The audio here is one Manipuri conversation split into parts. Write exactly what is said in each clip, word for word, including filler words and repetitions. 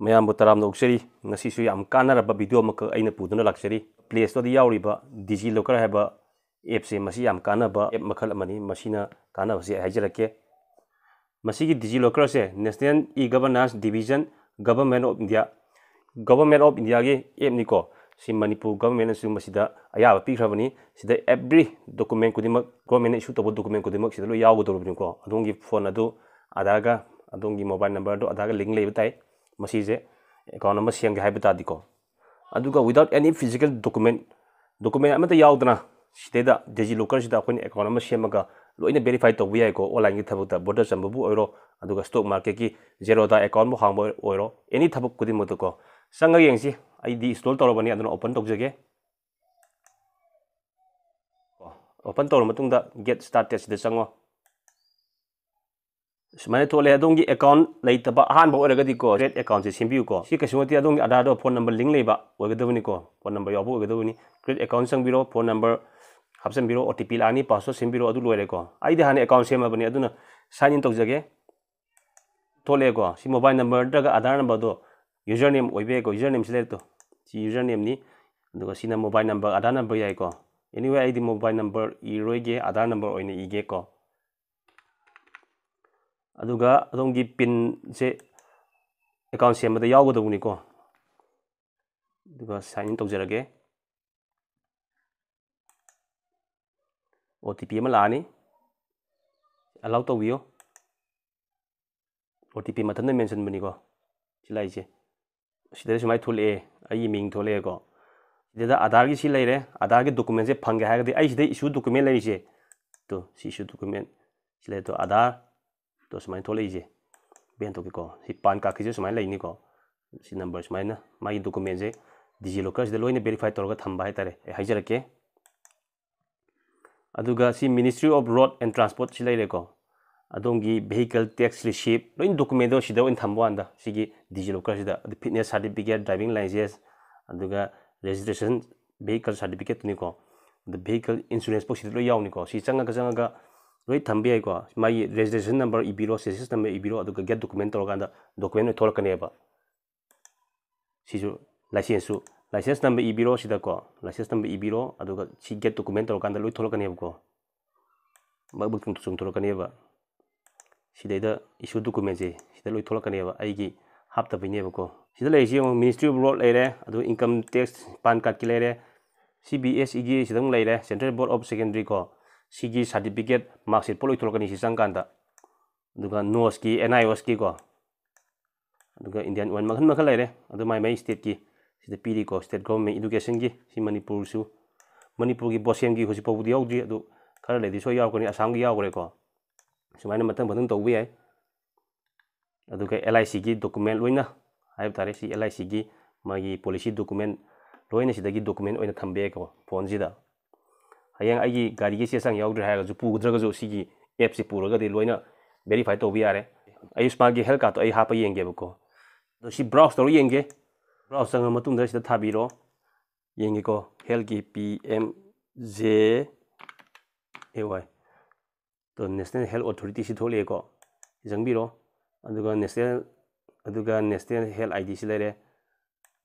ꯃꯌꯥꯝꯕꯨ ꯇꯔꯥꯝꯅ ꯑꯣꯛꯆꯔꯤ꯫ ꯉꯁꯤꯁꯨ ꯌꯥꯝ ꯀꯥꯟꯅꯔꯕ ꯚꯤꯗꯤꯑꯣ ꯑꯃꯈꯛ ꯑꯩꯅ ꯄꯨꯗꯨꯅ ꯂꯥꯛꯆꯔꯤ꯫ ꯄ꯭ꯂꯦ ꯁ꯭ꯇꯣꯔꯗ ꯌꯥꯎꯔꯤꯕ ꯗꯤꯖꯤ ꯂꯣꯀꯔ ꯍꯥꯏꯕ ꯑꯦꯞꯁꯦ, ꯃꯁꯤ ꯌꯥꯝ ꯀꯥꯟꯅꯕ ꯑꯦꯞ ꯃꯈꯜ ꯑꯃꯅꯤ꯫ ꯃꯁꯤꯅ ꯀꯥꯟꯅꯕꯁꯤ ꯑꯩ ꯍꯥꯏꯖꯔꯛꯀꯦ꯫ ꯃꯁꯤꯒꯤ ꯗꯤꯖꯤ ꯂꯣꯀꯔꯁꯦ National E-Governance Division, Government of India, Government of Indiaꯒꯤ ꯑꯦꯞꯅꯤꯀꯣ꯫ ꯁꯤ ꯃꯅꯤꯄꯨꯔ ꯒꯚꯔꯟꯃꯦꯟꯅꯁꯨ ꯃꯁꯤꯗ ꯑꯌꯥꯕ ꯄꯤꯈ꯭ꯔꯕꯅꯤ꯫ ꯁꯤꯗ every document ꯈꯨꯗꯤꯡꯃꯛ, ꯒꯣꯔꯃꯦꯟꯅ ꯏꯁꯨ ꯇꯧꯕ ꯗꯣꯀꯨꯃꯦꯟ ꯈꯨꯗꯤꯡꯃꯛ ꯁꯤꯗ ꯂꯣꯏ ꯌꯥꯎꯒꯗꯧꯔꯤꯕꯅꯤꯀꯣ꯫ ꯑꯗꯣꯝꯒꯤ ꯐꯣꯟ ꯑꯗꯨ ꯑꯙꯥꯔꯒ, ꯑꯗꯣꯝꯒꯤ ꯃꯣꯕꯥꯏꯜ ꯅꯝꯕꯔ ꯑꯗꯨ ꯑꯙꯥꯔꯒ ꯂꯤꯡ ꯂꯩꯕ ꯇꯥꯏ꯫ ꯃꯁꯤꯁꯦ ꯑꯦꯀꯥꯎꯟ ꯑꯃ ꯁꯦꯝꯒꯦ ꯍꯥꯏꯕ ꯇꯥꯔꯗꯤꯀꯣ꯫ ꯑꯗꯨꯒ without any physical document, document ꯑꯃꯠꯇ ꯌꯥꯎꯗꯅ ꯁꯤꯗꯩꯗ ꯗꯤꯖꯤ ꯂꯣꯀꯔꯁꯤꯗ ꯑꯩꯈꯣꯏꯅ ꯑꯦꯀꯥꯎꯟ ꯑꯃ ꯁꯦꯝꯃꯒ ꯂꯣꯏꯅ ꯚꯦꯔꯤꯐꯥꯏ ꯇꯧꯕ ꯌꯥꯏꯀꯣ꯫ ꯑꯣꯟꯂꯥꯏꯟꯒꯤ ꯊꯕꯛꯇ, ꯕꯣꯔꯗꯔ ꯆꯟꯕꯕꯨ ꯑꯣꯏꯔꯣ, ꯑꯗꯨꯒ ꯁ꯭ꯇꯣꯛ ꯃꯥꯔꯀꯦꯠꯀꯤ ꯖꯦꯔꯣꯗꯥ ꯑꯦꯀꯥꯎꯟꯕꯨ ꯍꯥꯡꯕ ꯑꯣꯏꯔꯣ, ꯑꯦꯅꯤ ꯊꯕꯛ ꯈꯨꯗꯤꯡꯃꯛꯇꯀꯣ꯫ ꯆꯪꯉꯒ ꯌꯦꯡꯁꯤ꯫ ꯑꯩꯗꯤ ꯏꯟꯁꯇꯣꯜ ꯇꯧꯔꯕꯅꯤ, ꯑꯗꯨꯅ ꯑꯣꯄꯟ ꯇꯧꯖꯒꯦ꯫ ꯑꯣꯄꯟ ꯇꯧꯔ ꯃꯇꯨꯡꯗ Get Started ꯁꯤꯗ ꯆꯪꯉꯣ꯫ ꯁꯨꯃꯥꯏꯅ ꯊꯣꯛꯂꯦ꯫ ꯑꯗꯣꯝꯒꯤ ꯑꯦꯀꯥꯎꯟ ꯂꯩꯇꯕ ꯑꯍꯥꯟꯕ ꯑꯣꯏꯔꯒꯗꯤꯀꯣ, ꯀ꯭ꯔꯤꯌꯦꯠ ꯑꯦꯀꯥꯎꯟꯁꯦ ꯁꯦꯝꯕꯤꯌꯨꯀꯣ꯫ ꯁꯤ ꯀꯩꯁꯨ ꯅꯠꯇꯦ, ꯑꯗꯣꯝꯒꯤ ꯑꯙꯥꯔꯗꯣ ꯐꯣꯟ ꯅꯝꯕꯔ ꯂꯤꯡ ꯂꯩꯕ ꯑꯣꯏꯒꯗꯕꯅꯤꯀꯣ, ꯐꯣꯟ ꯅꯝꯕꯔ ꯌꯥꯎꯕ ꯑꯣꯏꯒꯗꯕꯅꯤ꯫ ꯀ꯭ꯔꯤꯌꯦꯠ ꯑꯦꯀꯥꯎꯟ ꯆꯪꯕꯤꯔꯣ, ꯐꯣꯟ ꯅꯝꯕꯔ ꯍꯥꯞꯆꯤꯟꯕꯤꯔꯣ, ꯑꯣ ꯇꯤ ꯄꯤ ꯂꯥꯛꯑꯅꯤ, ꯄꯥꯁꯋꯥꯔꯗ ꯁꯦꯝꯕꯤꯔꯣ, ꯑꯗꯨ ꯂꯣꯏꯔꯦꯀꯣ꯫ ꯑꯩꯗꯤ ꯍꯥꯟꯅ ꯑꯦꯀꯥꯎꯟ ꯁꯦꯝꯃꯕꯅꯤ, ꯑꯗꯨꯅ ꯁꯥꯏꯟ ꯏꯟ ꯇꯧꯖꯒꯦ꯫ ꯊꯣꯛꯂꯛꯑꯦꯀꯣ꯫ ꯁꯤ ꯃꯣꯕꯥꯏꯜ ꯅꯝꯕꯔ ꯅꯠꯇ꯭ꯔꯒ ꯑꯙꯥꯔ ꯅꯝꯕꯔꯗꯣ, ꯌꯨꯖꯔ ꯅꯦꯝ ꯑꯣꯏꯕ ꯌꯥꯏꯀꯣ, ꯌꯨꯖꯔ ꯅꯦꯝ ꯁꯤ ꯂꯩꯔꯦ ꯇꯣ꯫ ꯁꯤ ꯌꯨꯖꯔ ꯅꯦꯝꯅꯤ, ꯑꯗꯨꯒ ꯁꯤꯅ ꯃꯣꯕꯥꯏꯜ ꯅꯝꯕꯔ, ꯑꯙꯥꯔ ꯅꯝꯕꯔ ꯌꯥꯏꯀꯣ꯫ Anyway, ꯑꯩꯗꯤ ꯃꯣꯕꯥꯏꯜ ꯅꯝꯕꯔ ꯏꯔꯣꯏꯒꯦ, ꯑꯙꯥꯔ ꯅꯝꯕꯔ ꯑꯣꯏꯅ ꯏꯒꯦꯀꯣ꯫ ꯑꯗꯨꯒ ꯑꯗꯣꯝꯒꯤ ꯄꯤꯟꯁꯦ ꯑꯦꯀꯥꯎꯟ ꯁꯦꯝꯕꯗ ꯌꯥꯎꯒꯗꯧꯕꯅꯤꯀꯣ꯫ ꯑꯗꯨꯒ ꯁꯥꯏꯟ ꯏꯟ ꯇꯧꯖꯔꯒꯦ꯫ ꯑꯣ ꯇꯤ ꯄꯤ ꯑꯃ ꯂꯥꯛꯑꯅꯤ, ꯑꯦꯂꯥꯎ ꯇꯧꯕꯤꯌꯨ꯫ ꯑꯣ ꯇꯤ ꯄꯤ ꯃꯊꯟꯇ ꯃꯦꯟꯁꯤꯟꯕꯅꯤꯀꯣ ꯁꯤ ꯂꯥꯛꯏꯁꯦ꯫ ꯁꯤꯗ ꯁꯨꯃꯥꯏꯅ ꯊꯣꯛꯂꯛꯑꯦ, ꯑꯩꯒꯤ ꯃꯤꯡ ꯊꯣꯛꯂꯛꯑꯦꯀꯣ꯫ ꯁꯤꯗ ꯑꯙꯥꯔꯒꯤ ꯁꯤ ꯂꯩꯔꯦ, ꯑꯙꯥꯔꯒꯤ ꯗꯣꯀꯨꯃꯦꯟꯁꯦ ꯐꯪꯒꯦ ꯍꯥꯏꯔꯒꯗꯤ ꯑꯩ ꯁꯤꯗ ꯏꯁꯨ ꯗꯣꯀꯨꯃꯦꯟ ꯂꯩꯔꯤꯁꯦ, ꯇꯣ ꯁꯤ ꯏꯁꯨ ꯗꯣꯀꯨꯃꯦꯟ ꯁꯤ ꯂꯩꯔꯦ, ꯇꯣ ꯑꯙꯥꯔ, ꯇꯣ ꯁꯨꯃꯥꯏꯅ ꯊꯣꯛꯂꯛꯏꯁꯦ꯫ ꯕꯦꯟ ꯊꯣꯛꯀꯦꯀꯣ꯫ ꯁꯤ ꯄꯥꯟ ꯀꯥꯔꯠꯀꯤꯁꯨ ꯁꯨꯃꯥꯏꯅ ꯂꯩꯅꯤꯀꯣ꯫ ꯁꯤ ꯅꯝꯕꯔ ꯁꯨꯃꯥꯏꯅ ꯃꯥꯒꯤ ꯗꯣꯀꯨꯃꯦꯟꯁꯦ ꯗꯤꯖꯤ ꯂꯣꯀꯔꯁꯤꯗ ꯂꯣꯏꯅ ꯚꯦꯔꯤꯐꯥꯏ ꯇꯧꯔꯒ ꯊꯝꯕ ꯍꯥꯏꯇꯥꯔꯦ꯫ ꯑꯩ ꯍꯥꯏꯖꯔꯛꯀꯦ꯫ ꯑꯗꯨꯒ ꯁꯤ Ministry of Road and Transport ꯁꯤ ꯂꯩꯔꯦꯀꯣ꯫ ꯑꯗꯣꯝꯒꯤ vehicle tax receipt, ꯂꯣꯏꯅ ꯗꯣꯀꯨꯃꯦꯟꯗꯣ ꯁꯤꯗ ꯑꯣꯏꯅ ꯊꯝꯕ ꯋꯥꯅꯤꯗ, ꯁꯤꯒꯤ ꯗꯤꯖꯤ ꯂꯣꯀꯔꯁꯤꯗ꯫ ꯑꯗꯨ fitness certificate, driving license, ꯑꯗꯨꯒ registration vehicle certificate ꯇꯨꯅꯤꯀꯣ꯫ ꯑꯗꯨ vehicle insurance ꯐꯥꯎ ꯁꯤꯗ ꯂꯣꯏ ꯌꯥꯎꯅꯤꯀꯣ꯫ ꯁꯤ ꯆꯪꯉꯒ, ꯆꯪꯉꯒ ꯂꯣꯏ ꯊꯝꯕ ꯌꯥꯏꯀꯣ꯫ ꯃꯥꯒꯤ registration number ꯏꯕꯤꯔꯣ, ꯁꯤ number ꯏꯕꯤꯔꯣ, ꯑꯗꯨꯒ get document ꯇꯧꯔꯀꯥꯟꯗ ꯗꯣꯀꯨꯃꯦꯟ ꯑꯣꯏꯅ ꯊꯣꯛꯂꯛꯀꯅꯦꯕ꯫ ꯁꯤꯁꯨ licenseꯁꯨ, license number ꯏꯕꯤꯔꯣ ꯁꯤꯗꯀꯣ, license number ꯏꯕꯤꯔꯣ, ꯑꯗꯨꯒ ꯁꯤ get document ꯇꯧꯔꯀꯥꯟꯗ ꯂꯣꯏ ꯊꯣꯛꯂꯛꯀꯅꯦꯕꯀꯣ, ꯃꯛ ꯆꯣꯡꯊꯣꯔꯛꯀꯅꯦꯕ꯫ ꯁꯤꯗꯩꯗ issue documentꯁꯦ ꯁꯤꯗ ꯂꯣꯏ ꯊꯣꯛꯂꯛꯀꯅꯦꯕ, ꯑꯩꯒꯤ ꯍꯥꯞꯇꯕꯩꯅꯦꯕꯀꯣ꯫ ꯁꯤꯗ ꯂꯩꯔꯤꯁꯤ ꯌꯦꯡꯉꯣ, Ministry of Road ꯂꯩꯔꯦ, ꯑꯗꯨ income tax, PAN cardꯀꯤ ꯂꯩꯔꯦ, C B S Eꯒꯤ ꯁꯤꯗ ꯑꯃꯨꯛ ꯂꯩꯔꯦ, Central Board of Secondary ꯀꯣ, ꯁꯤꯒꯤ certificate, mark sheet ꯄꯣꯠ ꯂꯣꯏ ꯊꯣꯛꯂꯛꯀꯅꯤ ꯁꯤ ꯆꯪꯀꯥꯟꯗ꯫ ꯑꯗꯨꯒ NIOSꯀꯤꯀꯣ, ꯑꯗꯨꯒ Indian Oil ꯃꯈꯜ ꯃꯈꯜ ꯂꯩꯔꯦ, ꯑꯗꯨ ꯃꯥꯏ ꯃꯥꯏ stateꯀꯤ ꯁꯤꯗ ꯄꯤꯔꯤꯀꯣ, state government educationꯒꯤ꯫ ꯁꯤ ꯃꯅꯤꯄꯨꯔꯁꯨ, ꯃꯅꯤꯄꯨꯔꯒꯤ BOSEMꯒꯤ ꯍꯧꯖꯤꯛ ꯐꯥꯎꯕꯗꯤ ꯌꯥꯎꯗ꯭ꯔꯤ, ꯑꯗꯨ ꯈꯔ ꯂꯩꯗꯤ ꯁꯣꯏ ꯌꯥꯎꯔꯛꯀꯅꯤ, ꯑꯁꯥꯝꯒꯤ ꯌꯥꯎꯈ꯭ꯔꯦꯀꯣ꯫ ꯁꯨꯃꯥꯏꯅ ꯃꯊꯪ ꯃꯊꯪ ꯇꯧꯕ ꯌꯥꯏ꯫ ꯑꯗꯨꯒ LICꯒꯤ document ꯂꯣꯏꯅ ꯍꯥꯏꯕ ꯇꯥꯔꯦ, ꯁꯤ LICꯒꯤ ꯃꯥꯒꯤ policy document ꯂꯣꯏꯅ ꯁꯤꯗꯒꯤ document ꯑꯣꯏꯅ ꯊꯝꯕ ꯌꯥꯏꯀꯣ phoneꯁꯤꯗ꯫ ꯍꯌꯦꯡ ꯑꯩꯒꯤ ꯒꯥꯔꯤꯒꯤ ꯆꯦ ꯆꯥꯡ ꯌꯥꯎꯗ꯭ꯔꯦ ꯍꯥꯏꯔꯒꯁꯨ, ꯄꯨꯗ꯭ꯔꯒꯁꯨ ꯁꯤꯒꯤ appꯁꯤ ꯄꯨꯔꯒꯗꯤ ꯂꯣꯏꯅ verify ꯇꯧꯕ ꯌꯥꯔꯦ꯫ Ayushmanꯒꯤ health cardꯇꯣ ꯑꯩ ꯍꯥꯞꯄ ꯌꯦꯡꯒꯦꯕꯀꯣ꯫ ꯑꯗꯣ ꯁꯤ browse ꯇꯧꯔ ꯌꯦꯡꯒꯦ꯫ Browse ꯆꯪꯉ ꯃꯇꯨꯡꯗ ꯁꯤꯗ ꯊꯥꯕꯤꯔꯣ꯫ ꯌꯦꯡꯒꯦꯀꯣ, healthꯀꯤ P M J A Y꯫ ꯑꯗꯣ National Health Authority ꯁꯤ ꯊꯣꯛꯂꯛꯑꯦꯀꯣ, ꯁꯤ ꯆꯪꯕꯤꯔꯣ꯫ ꯑꯗꯨꯒ national, ꯑꯗꯨꯒ National Health ID ꯁꯤ ꯂꯩꯔꯦ꯫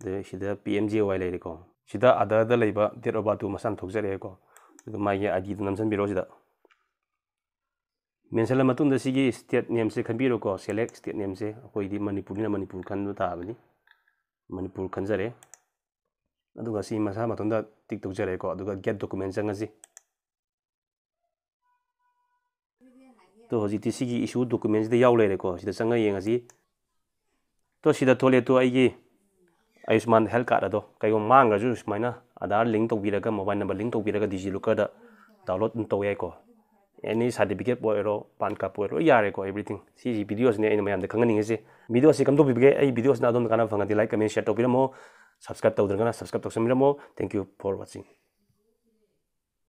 ꯑꯗꯨ ꯁꯤꯗ P M J A Y ꯂꯩꯔꯦꯀꯣ꯫ ꯁꯤꯗ Aadhaarꯗ ꯂꯩꯕ date of birthꯇꯨ ꯃꯁꯥꯅ ꯊꯣꯛꯆꯔꯛꯑꯦꯀꯣ꯫ ꯑꯗꯨꯒ ꯃꯥꯒꯤ IDꯗꯨ ꯅꯝꯁꯤꯟꯕꯤꯔꯣ ꯁꯤꯗ꯫ ꯃꯦꯟꯁꯤꯜꯂ ꯃꯇꯨꯡꯗ ꯁꯤꯒꯤ state nameꯁꯦ ꯈꯟꯕꯤꯔꯣꯀꯣ, select state nameꯁꯦ꯫ ꯑꯩꯈꯣꯏꯗꯤ ꯃꯅꯤꯄꯨꯔꯅꯤꯅ ꯃꯅꯤꯄꯨꯔ ꯈꯟꯕ ꯇꯥꯕꯅꯤ, ꯃꯅꯤꯄꯨꯔ ꯈꯟꯖꯔꯦ꯫ ꯑꯗꯨꯒ ꯁꯤ ꯃꯁꯥ ꯃꯊꯟꯇ tick ꯇꯧꯖꯔꯦꯀꯣ꯫ ꯑꯗꯨꯒ get document ꯆꯪꯉꯁꯤ꯫ ꯑꯗꯣ ꯍꯧꯖꯤꯛꯇꯤ ꯁꯤꯒꯤ issue documentꯁꯤꯗ ꯌꯥꯎ ꯂꯩꯔꯦꯀꯣ꯫ ꯁꯤꯗ ꯆꯪꯉ ꯌꯦꯡꯉꯁꯤ꯫ ꯇꯣ ꯁꯤꯗ ꯊꯣꯛꯂꯛꯑꯦ ꯇꯣ ꯑꯩꯒꯤ Ayushman health card ꯑꯗꯣ꯫ ꯀꯩꯒꯨꯝꯕ ꯃꯥꯡꯈ꯭ꯔꯁꯨ ꯁꯨꯃꯥꯏꯅ Aadhaar link ꯇꯧꯕꯤꯔꯒ, mobile number link ꯇꯧꯕꯤꯔꯒ DigiLocker download ꯑꯗꯨꯝ ꯇꯧ ꯌꯥꯏꯀꯣ꯫ Any certificate ꯑꯣꯏꯔꯣ, PAN card ꯑꯣꯏꯔꯣ, ꯂꯣꯏ ꯌꯥꯔꯦꯀꯣ, everything꯫ ꯁꯤꯒꯤ videoꯁꯤꯅꯦ ꯑꯩꯅ ꯃꯌꯥꯝꯗ ꯈꯪꯍꯟꯅꯤꯡꯉꯤꯁꯦ꯫ Videoꯁꯤ ꯀꯝꯗꯧꯕꯤꯕꯒꯦ? ꯑꯩ videoꯁꯤꯅ ꯑꯗꯣꯝꯗ ꯀꯥꯟꯅꯕ ꯐꯪꯉꯗꯤ like, comment, share ꯇꯧꯕꯤꯔꯝꯃꯣ꯫ Subscribe ꯇꯧꯗ꯭ꯔꯒꯅ subscribe ꯇꯧꯁꯟꯕꯤꯔꯝꯃꯣ꯫ Thank you for watching꯫